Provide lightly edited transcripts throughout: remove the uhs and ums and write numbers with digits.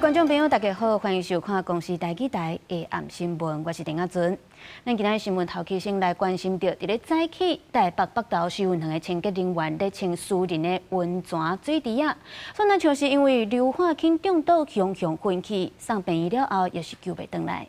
位觀眾朋友，大家好，歡迎收看公視台語台下暗新聞，我是陳亞尊。咱今仔日新聞頭起先來關心著，佇咧早起台北北投收銀行的清潔人員咧清私人的溫泉水池仔，煞若像是因為硫化氫中毒雄雄昏去，送病院了後，也是救袂轉來。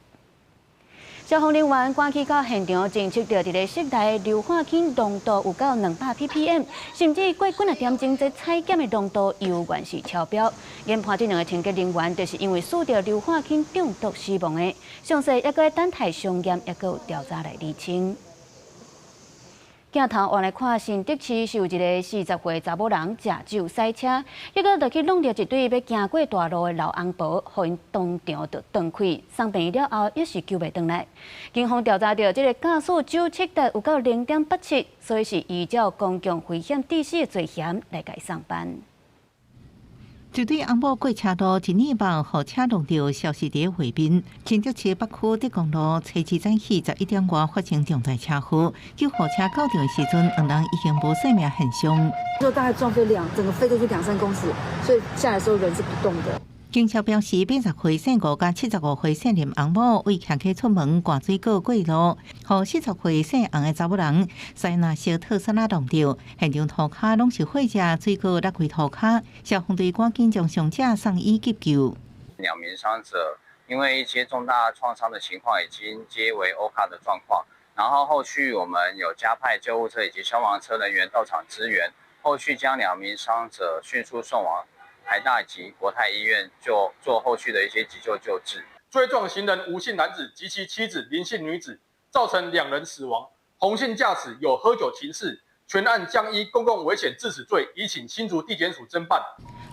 消防人員趕去到現場，偵測著佇咧室內硫化氫濃度有到200 ppm，甚至過幾仔點鐘，這採檢的濃度猶原是超標。研判這兩個清潔人員就是因為欶著硫化氫中毒死亡的。詳細猶閣咧等待傷驗，猶閣有調查來釐清。鏡頭換來看，新竹市是有一个40歲查某人食酒駛車，結果就去挵著一對欲行過大路的老翁婆，予𪜶當場就斷氣，送病院了後也是救袂轉來。警方調查著，這个駕駛酒測值有到0.87，所以是依照公共危險致死的罪嫌來共伊送辦。一對翁某過車路，一耳目，予車挵著，消失佇畫面。新竹市北區德公路，初二早起11點外發生重大車禍，救護車到場時陣，兩人已經無生命現象。就大概撞飛兩，整個飛過去兩三公尺，所以下來時候人是不動的。警察表示，80歲姓吳佮75歲姓林翁某為徛家出門割水果過路，予40歲姓洪的查某人西藍色套衫仔挵著，現場塗跤攏是血跡，水果落規塗跤，消防隊趕緊將傷者送醫急救。兩名傷者因為一些重大創傷的情況，已經皆為 OHCA 的狀況。然後後續我們有加派救護車以及消防車人員到場支援，後續將兩名傷者迅速送往台大及國泰醫院就做後續的一些急救救治。追撞行人吳姓男子及其妻子林姓女子，造成兩人死亡。洪姓駕駛有喝酒情事，全案將依公共危險致死罪移請新竹地檢署偵辦。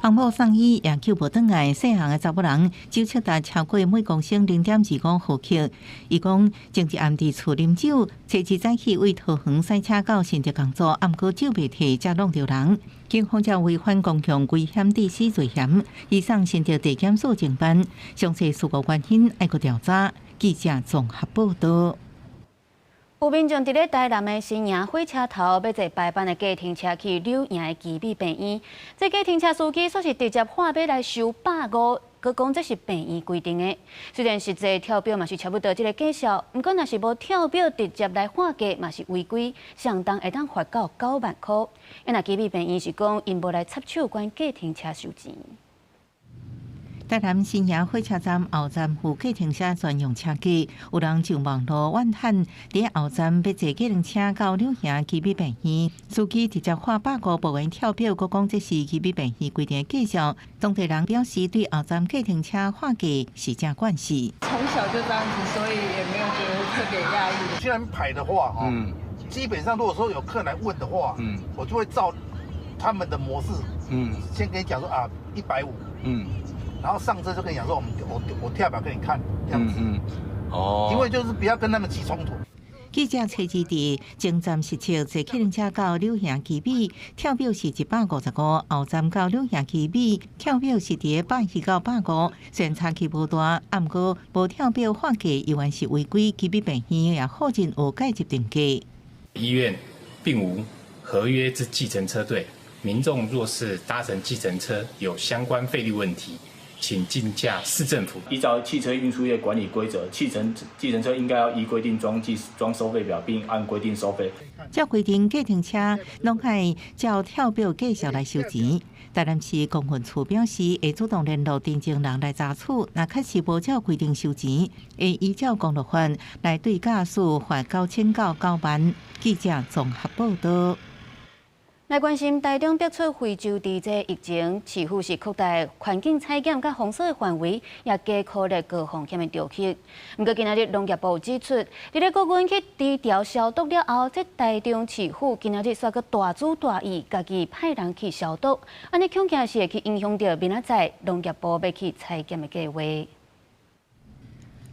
翁某送醫也救無轉來，姓洪的查某人酒測值超過每公升0.25毫克。伊講前一暗佇厝啉酒，初二早起為桃園駛車到新竹工作，毋過酒袂退，才挵著人。警方將違反公共危險致死罪嫌，移送新竹地檢署偵辦。詳細事故原因愛閣調查。記者綜合報道。有民眾佇咧台南的新營火車頭，欲坐排班的計程車去柳營的旗美病院。這計程車司機煞是直接喊碼來收百五，閣講這是病院規定的。雖然實際跳表嘛是差不多這个價數，毋過若是無跳表直接來喊價嘛是違規，相當會當罰到9萬箍。啊，若旗美病院是講𪜶無來插手管計程車收錢。台南新營火車站後站有計程車專用車架，有人上網路怨嘆，佇後站欲坐計程車到柳營旗美病院，司機直接喊百五，無願跳表，閣講這是旗美病院規定的價數。當地人表示，對後站計程車喊價是誠慣勢。從小就這樣子，所以也沒有覺得特別訝異。既然排的話，基本上如果說有客人來問的話，我就會照他們的模式，先跟你講說啊，150，然後上車就跟你講說，我跳表給你看，這樣子，因為就是不要跟他們起衝突。記者初二佇前站實測坐計程車到柳營旗美，跳表是155；後站到柳營旗美，跳表是佇120到150。雖然差距無大，毋過無跳表喊價猶原是違規，旗美病院也否認有介入定價。醫院並無合約之計程車隊，民眾若是搭乘計程車有相關費率問題，請覲駕市政府。依照汽車運輸業管理規則，計程車應該要依規定裝計裝收費表，並按規定收費。照規定，計程車攏愛照跳表價數來收錢。台南市公運處表示，會主動聯絡陳情人來查處，若確實無照規定收錢，會依照公路法來對駕駛罰9000到9萬。記者綜合報道。來關心台中逼出非洲豬這疫情，市府是擴大環境採檢佮封鎖的範圍，也加擴咧高風險的地區。毋過今仔日農業部指出，佇咧國軍去豬槽消毒了後，這台中市府今仔日煞閣大主大意，家己派人去消毒，按呢恐驚是會去影響著明仔載農業部欲去採檢的計畫。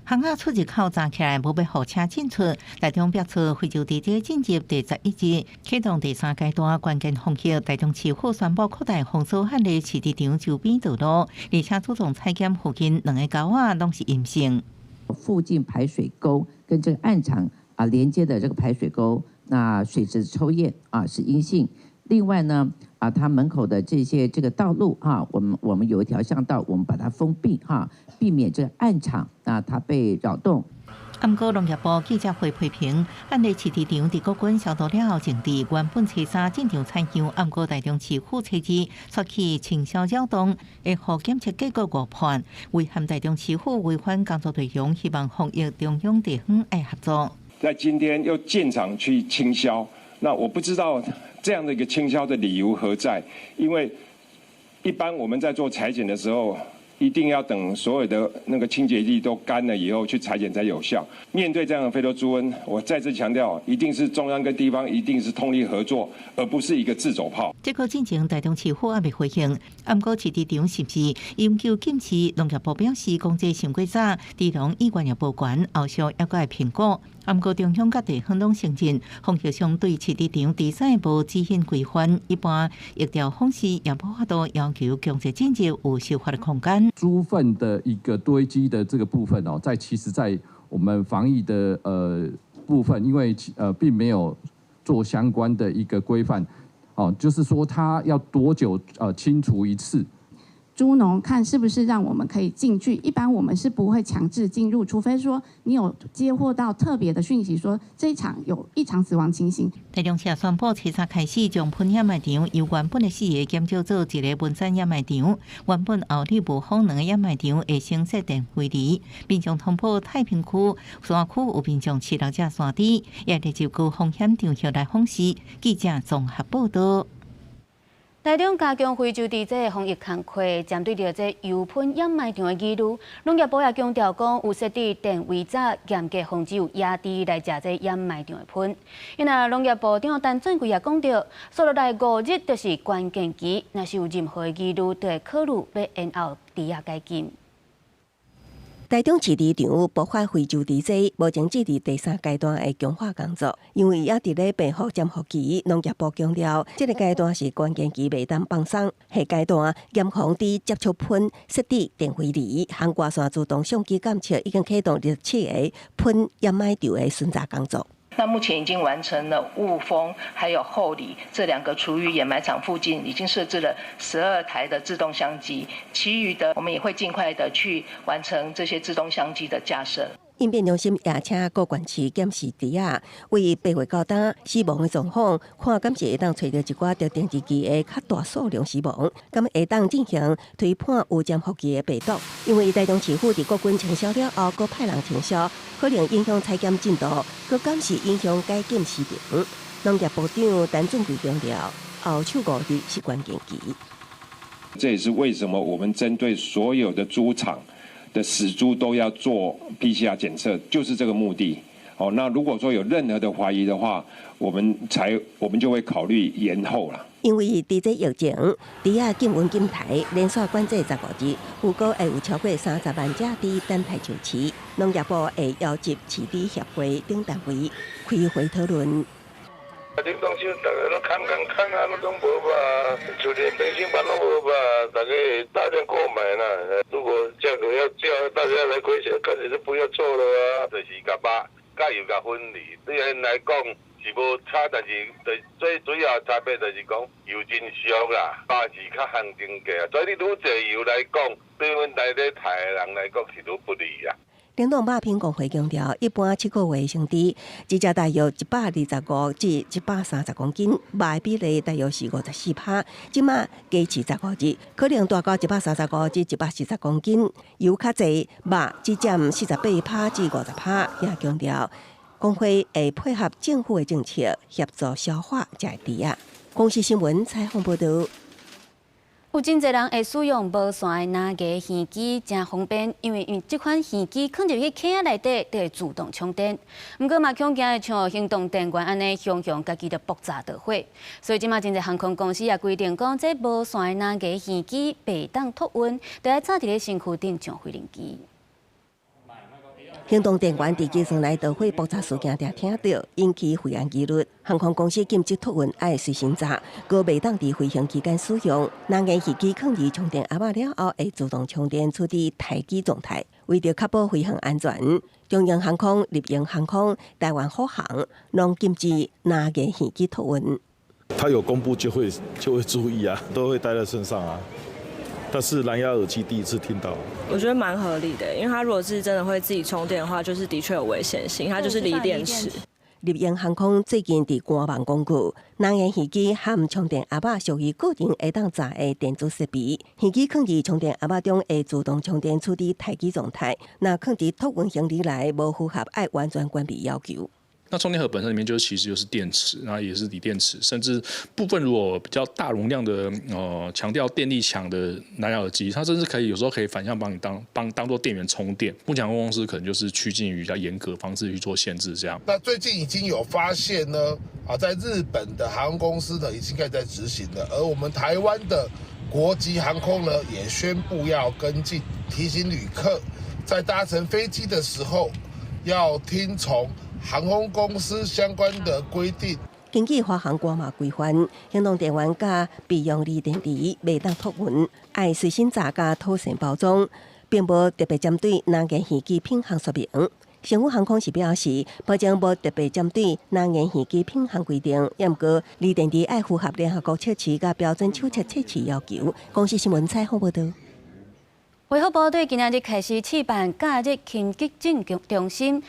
巷仔出入口閘起來，無欲予車進出。台中逼出非洲豬瘟進入第11日，啟動第三階段關鍵防疫。台中市府宣布擴大封鎖範圍，市場周邊道路，而且主動採檢附近兩个溝仔攏是陰性。附近排水溝跟這個案場啊連接的這個排水溝，那水質抽驗啊是陰性。另外呢，啊，它門口的這些這個道路哈，我們有一條巷道，我們把它封閉哈，避免這個暗場啊，它被擾動。毋過農業部記者會批評，案例飼豬場佇國軍消毒了後淨地，原本初三進場採樣，毋過台中市府初二出去清消擾動，會予檢測結果誤判，遺憾台中市府違反工作內容，希望防疫中央地方愛合作。在今天又進場去清消，那我不知道這樣的一個清消的理由何在？因為一般我們在做採檢的時候，一定要等所有的那個清潔劑都乾了以後去採檢才有效。面對這樣的非洲豬瘟，我再次強調，一定是中央跟地方一定是通力合作，而不是一個自走炮。這個進前台中市府猶未回應，毋過飼豬場是毋是永久禁飼？農業部表示，講這傷過早，豬農意願也無懸，後續猶閣會評估。毋過中央佮地方攏承認，防疫上對飼豬場豬仔無指引規範，一般疫調方式也無法度要求強制進入有修法的空間。豬糞的一個堆積的這個部分哦，在其實，在我們防疫的部分，因為並沒有做相關的一個規範，哦，就是說它要多久清除一次？豬農看是不是讓我們可以進去，一般我們是不會強制進入，除非說你有接獲到特別的訊息，說這一場有異常死亡情形。台中市宣布，初三開始將噴掩埋場由原本的四个減少做一个分散掩埋場，原本后里霧峰兩个掩埋場會先設電圍籬，民眾通報太平區山區有民眾飼六隻山豬，也列入高風險場域來訪視。記者綜合報道。台中加強非洲豬這防疫工作，針對著這油噴掩埋場的疑慮，農業部也強調講，有設置電圍閘，嚴格防止有野豬來食這掩埋場的糞。因為農業部長陳俊貴也講著，紲落來5日就是關鍵期，若是有任何的疑慮，就會考慮欲延後豬仔解禁。台中飼豬場爆發非洲豬災，目前進入第三階段的強化工作。因為猶佇咧病毒潛伏期，農業部強調，這个階段是關鍵期，袂當放鬆。下階段嚴防豬接觸糞，設置電圍籬、紅外線自動相機監測，已經啟動27个糞掩埋場的巡查工作。那目前已經完成了霧峰還有后里這兩個廚餘掩埋場附近已經設置了12台的自動相機，其餘的我們也會盡快的去完成這些自動相機的架設。應變中心也請各縣市檢視豬仔，為8月到今死亡的狀況，看敢是會當揣著一寡特定日期的較大數量死亡，敢會當進行推判有潛伏期的病毒。因為台中市府佇國軍清消了後，閣派人清消，可能影響採檢進度，閣敢是影響解禁時程。農業部長陳俊貴強調，後首5日是關鍵期。這也是為什麼我們針對所有的豬場的死豬都要做 PCR 檢測，就是這個目的。哦，那如果說有任何的懷疑的話，我們就會考慮延後了。因為佇這疫情，豬仔禁運禁刣，連續管制15日，預估會有超過30萬隻豬等待上市。農業部會邀集飼豬協會等單位開會討論。啊，恁當時逐个攏空空空啊，攏總無吧，就連培訓班攏無吧，大家會大量購買啦。如果價格要叫大家來虧錢，乾脆就不要做了啊。就是共肉、佮油共分離，對𪜶來講是無差，但是對最主要差別就是講油真俗啦，肉是較行情價，所以你愈濟油來講，對阮來咧刣的人來講是愈不利啊。冷凍肉品公會強調，一般7個月成豬，一隻大約125至130公斤，肉的比例大約是54%。這馬加飼15日，可能達到135至140公斤，油較濟，肉只佔48%至50%。也強調，公會會配合政府的政策，協助消化這个豬仔。公視新聞採訪報導。有真濟人會使用無線的藍牙耳機，誠方便，因為這款耳機囥入去坑仔內底，就會自動充電。毋過嘛，恐驚會像行動電源按呢，雄雄家己就爆炸著火。所以這馬真濟航空公司也規定講，這無線的藍牙耳機袂當托運，著愛紮佇咧身軀頂上飛行機。行動電源佇機艙內導火爆炸事件，定聽著引起飛安疑慮。航空公司禁止托運愛隨身紮，閣袂當佇飛行期間使用。藍牙耳機囥佇充電盒仔了後，會自動充電，處佇待機狀態。為著確保飛行安全，長榮航空、立榮航空、台灣虎航攏禁止藍牙耳機托運。他有公布就會注意啊，都會帶在身上啊。但是藍牙耳機第一次聽到，我覺得蠻合理的，因為它如果是真的會自己充電的話，就是的確有危險性，它就是鋰電池。立榮航空最近佇官網公告，藍牙耳機和充電盒仔屬於個人會當載的電子設備。耳機囥佇充電盒仔中會自動充電，處於待機狀態。若囥佇託運行李內，無符合愛完全關閉要求。那充電盒本身裡面就是其實就是電池，那也是鋰電池，甚至部分如果比較大容量的，強調電力強的藍牙耳機，它甚至可以有時候可以反向幫你當做電源充電。目前航空公司可能就是趨近於比較嚴格方式去做限制，這樣。那最近已經有發現呢，啊，在日本的航空公司呢已經開始在執行了，而我們台灣的國籍航空呢也宣布要跟進，提醒旅客在搭乘飛機的時候要聽從航空公司相關的規定。根據華航官網規範，行動電源佮備用鋰電池袂當託運，愛隨身載佮妥善包裝，並無特別針對藍牙耳機品項說明。星宇航空是表示，目前無特別針對藍牙耳機品項規定，毋過鋰電池愛符合聯合國測試佮標準手冊測試要求。公視新聞採訪報導。衛福部對今仔日開始試辦假日輕急診中心，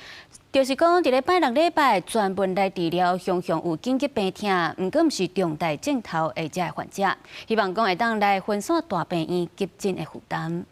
就是講佇咧拜六禮拜專門來治療常常有緊急病痛，毋過毋是重大症頭的這个患者，希望講會當來分散大病院急診的負擔。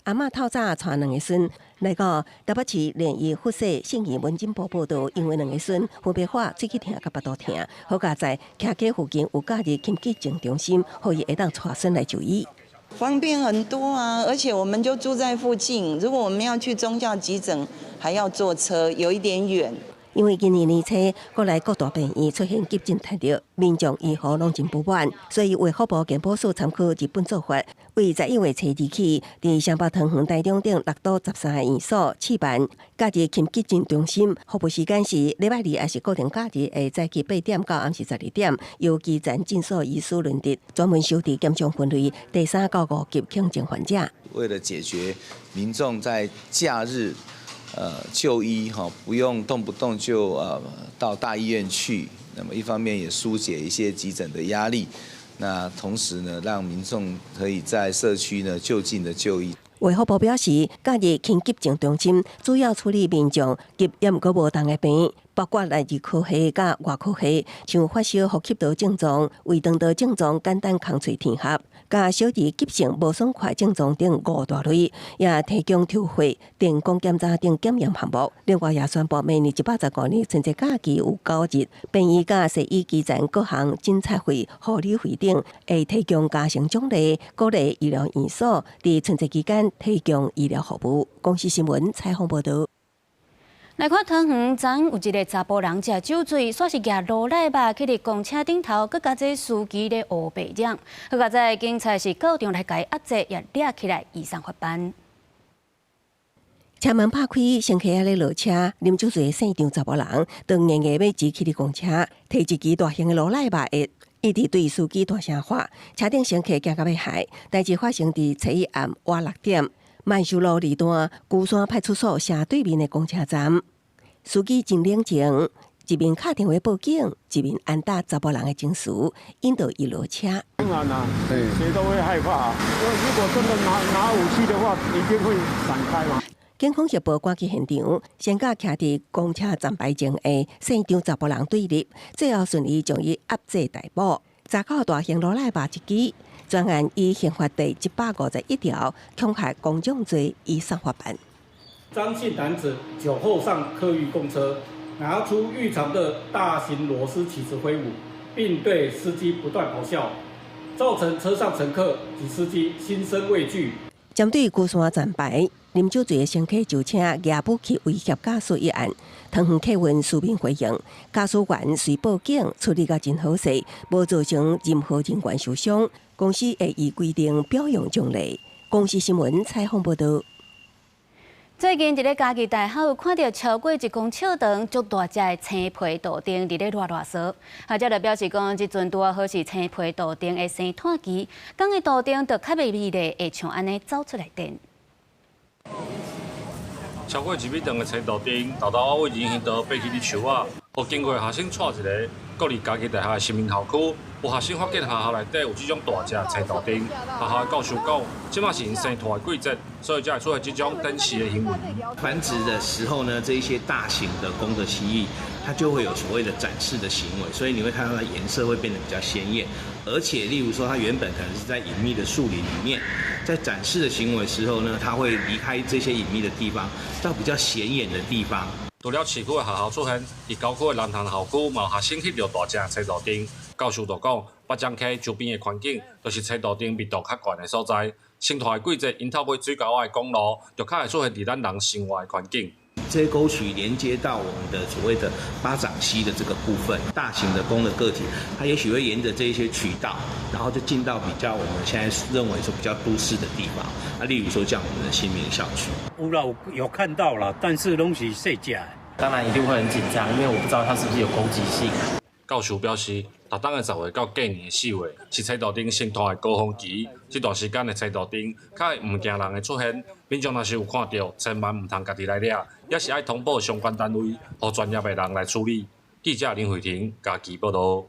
阿嬤透早帶兩个孫來到台北市聯醫附設信義門診部報到，因為兩个孫分別話喙齒痛佮腹肚疼，好佳哉徛家附近有假日緊急診中心，予伊會當帶孫來就醫。方便很多啊，而且我們就住在附近，如果我們要去宗教急診，還要坐車，有一點遠。因為今年年初，國內各大病院出現急診癱著，民眾醫護攏真不滿，所以衛福部健保署參考日本做法，為11月初二起，佇雙北桃園、台中等六都13个院所試辦假日輕急診中心，服務時間是禮拜二抑是固定假日的早起8點到暗時12點，由基層診所醫師輪值，專門收治檢傷分類第3到5級輕症患者。為了解決民眾在假日就醫哈，不用動不動就到大醫院去，那麼一方面也紓解一些急診的壓力，那同時呢，讓民眾可以在社區呢就近的就醫。衛福部表示，假日輕急症中心主要處理民眾急也毋過無重的病，包括內兒科系佮外科系，像發燒、呼吸道症狀、胃腸道症狀、簡單空喙甜合，佮小兒急性無爽快症狀等五大類，也提供抽血、電光檢查等檢驗項目。另外，也宣布明年115年春節假期有9日，病院佮西醫基層各項診察費、護理費等，會提供加成獎勵，鼓勵醫療院所佇春節期間提供醫療服務。公視新聞採訪報導。來看桃園，昨昏有一个查埔人食酒醉，煞是舉羅賴肉去佇公車頂頭，閣共這司機咧烏白搲。好佳哉警察是到場來共伊壓制，也掠起來移送法辦。車門拍開，乘客仔咧落車，啉酒醉的姓張查某人，當硬硬欲擠去佇公車，提一支大型的羅賴肉，會一直對司機大聲喊，車頂乘客驚甲欲死。代誌發生佇初一暗晚6點，萬壽路二段龜山派出所斜對面的公車站，司機真冷靜，一面敲電話報警，一面安撫查某人的情緒，引導伊落車。當然啦，誰都會害怕。如果真的拿武器的話，一定會閃開嘛。警方協報趕去現場，先佮徛佇公車站牌前的姓張查埔人對立，最後順利將伊壓制逮捕。查扣大型羅賴肉一支，專案依刑法第151條恐嚇公眾罪，移送法辦。張姓男子酒後上客運公車，拿出異常的大型螺絲起子揮舞，並對司機不斷咆哮，造成車上乘客及司機心生畏懼。針對龜山站牌啉酒醉的乘客就車舉武器威脅駕駛一案，桃園客運書面回應，駕駛員隨報警處理甲真好勢，無造成任何人員受傷。公司會依規定表揚獎勵。公視新聞採訪報導。最近佇咧嘉義大學有看著超過1公尺長、足大隻的青皮杜鵑佇咧賴賴趖，學者就表示講，這陣拄仔好是青皮杜鵑的生湠期，公的杜鵑就較袂美麗，會像按呢走出來電。超過1米長的青杜鵑，沓沓仔對人行道爬起佇樹仔，予經過的學生掣一下，國立嘉義大學的新民校區有學生發現學校內底有這種大隻青豆燈，學校的教授講，這馬是𪜶生湠的季節，所以才會出現這種展示的行為。繁殖的時候呢，這一些大型的公的蜥蜴，它就會有所謂的展示的行為，所以你會看到它顏色會變得比較鮮豔，而且例如說，它原本可能是在隱秘的樹林裡面，在展示的行為時候呢，它會離開這些隱秘的地方，到比較顯眼的地方。除了市區的學校出現，佇郊區的南投校區嘛有學生翕著大隻青豆燈。教授就講，八掌溪周邊的環境，就是青豆燈密度較懸的所在。生湠的季節，𪜶透過水溝仔的管路，就較會出現佇咱人生活的環境。這些溝渠連接到我們的所謂的八掌溪的這個部分，大型的公的個體，它也許會沿着這些渠道，然後就進到比較我們現在認為說比較都市的地方。啊，例如說像我們的新民校區。有啦，有看到啦，但是攏是細隻。當然一定會很緊張，因為我不知道它是不是有攻擊性。教授表示，逐冬的10月到隔年的4月，是青豆燈生湠的高峰期。這段時間的青豆燈較會毋驚人的出現，民眾若是有看著，千萬毋通家己來掠，也是愛通報相關單位，予專業的人來處理。記者林慧婷嘉義報導。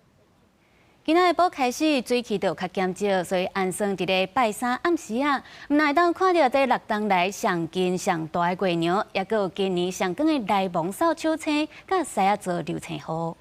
今仔下晡開始水汽就較減少，所以按算佇咧拜三暗時啊，毋但會當看著這六冬來上近上大的月娘，也閣有今年上懸的內蒙掃帚星，佮獅仔座流星雨。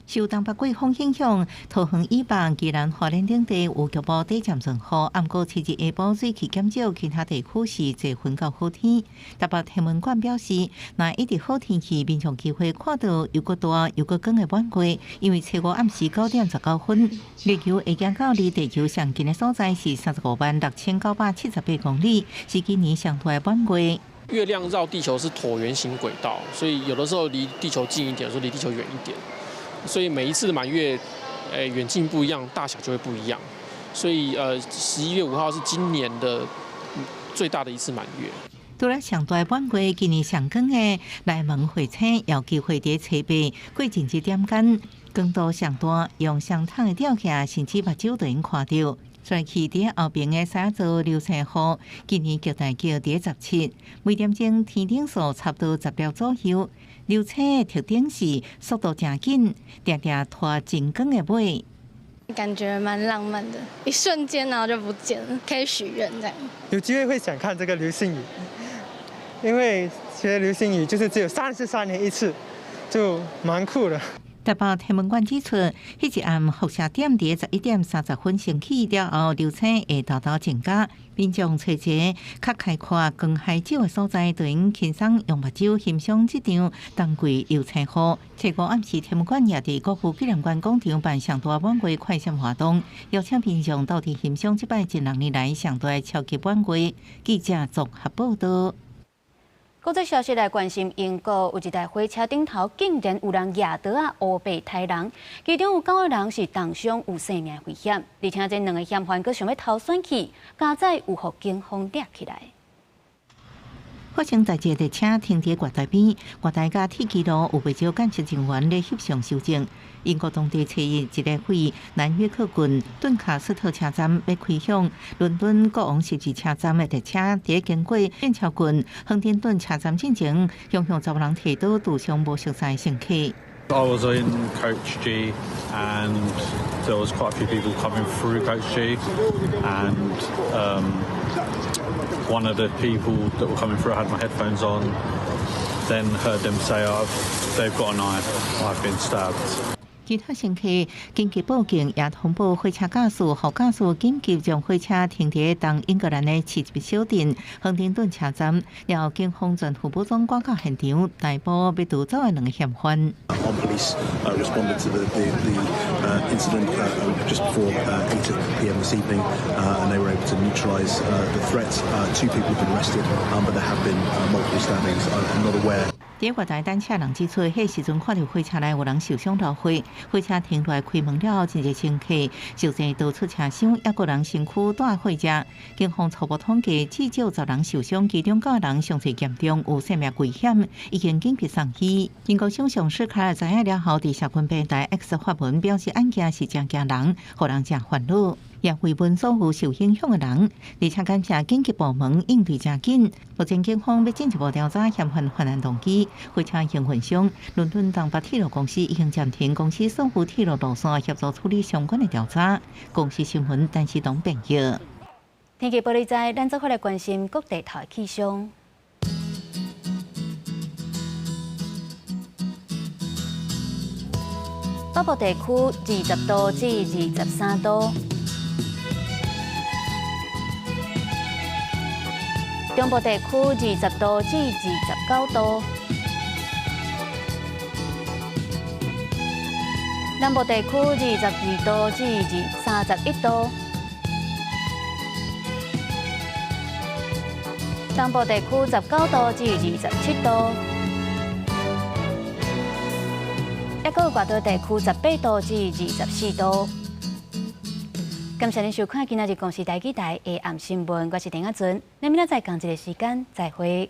受東北季風影響，桃園以北、宜蘭花蓮等地有局部短暫陣雨，毋過七日下晡水汽減少，其他地區是濟雲到好天。台北天文館表示，若一直好天氣，民眾機會看著又閣大又閣光的滿月，因為初五暗時9點19分，月球會行到離地球上近的所在是356,978公里，是今年上大的滿月。月亮繞地球是橢圓形軌道，所以有的時候離地球近一點，有時候離地球遠一點。所以每一次的滿月，遠近不一樣，大小就會不一樣。所以11月5號是今年的最大的一次滿月。除了上大滿月，今年上懸的內蒙彗星有機會佇初八過一日點間，光度上大，用雙筒的吊起，甚至目睭就能看著。跩去佇後爿的獅仔座流星雨，今年極大值佇17，每點鐘天頂數差不多10粒左右。流星的特點是速度誠緊，定定拖真光的尾。感覺蠻浪漫的，一瞬間然後就不見了，可以許願這樣。有機會會想看這個流星雨，因為其實流星雨就是只有33年一次，就蠻酷的。台北天文館指出，彼一暗輻射點佇11點30分升起了後，流星會沓沓增加。民眾揣一个較開闊、光海少的所在，就能輕鬆用目睭欣賞這場冬季流星雨。初五暗時，天文館也佇國父紀念館廣場辦上大滿月快閃活動，邀請民眾鬥陣欣賞這擺近6年來上大的超級滿月。記者綜合報導。國際消息來關心，英國有一台火車頂頭竟然有人舉刀仔烏白刣人，其中有9個人是重傷，有生命危險。而且這兩个嫌犯閣想欲逃竄去，佳哉有予警方掠起來。發生代誌列車停佇月台邊，月台佮鐵枝路有袂少檢測人員咧翕相搜證。英國當地初一，一个位南約克郡頓卡斯特車站欲開向倫敦國王十字車站的列車，佇經過劍橋郡亨丁頓車站進前，向向查某人提刀刺傷無熟似乘客。 I was in coach G and there was quite a few people coming through coach G and one of the people that were coming through, I had my headphones on, then heard them say, oh, they've got a knife, I've been stabbed. 其他乘客緊急報警，也通報火車駕駛，予駕駛緊急將火車停佇東英格蘭的市一小鎮亨丁頓車站，然後警方全副武裝趕到現場逮捕欲逃走的兩个嫌犯。 Armed police responded to the incident just before 8 p.m. this evening, and they were able to neutralise the threat. Two people have been arrested, but there have been multiple stabbings. I'm not aware. 佇月台等車人指出，彼時陣看著火車內有人受傷流血，火車停落來開門了後，真濟乘客受傷逃出車廂，抑閣人身軀蹛血跡。警方初步統計，至少10人受傷，其中9人傷勢嚴重，有生命危險，已經緊急送醫。英國首相施凱爾知影了後，佇社群平台 X 發文表示，案件是誠驚人，予人誠煩惱。也慰問所有受影響的人，而且感謝緊急部門應對誠緊。目前警方欲進一步調查嫌犯犯案動機。火車營運商倫敦東北鐵路公司已經暫停公司所有鐵路路線協助處理相關的調查。公視新聞陳時東編譯。天氣報你知，咱做伙來關心各地頭的氣象。北部地區20度至23度，中部地區20度至29度，南部地區22度至31度，東部地區19度至27度。抑閣有外島地區18度至24度。感謝您收看今仔日公視台語台下暗新聞，我是陳亞准，咱明仔載仝一个時間再會。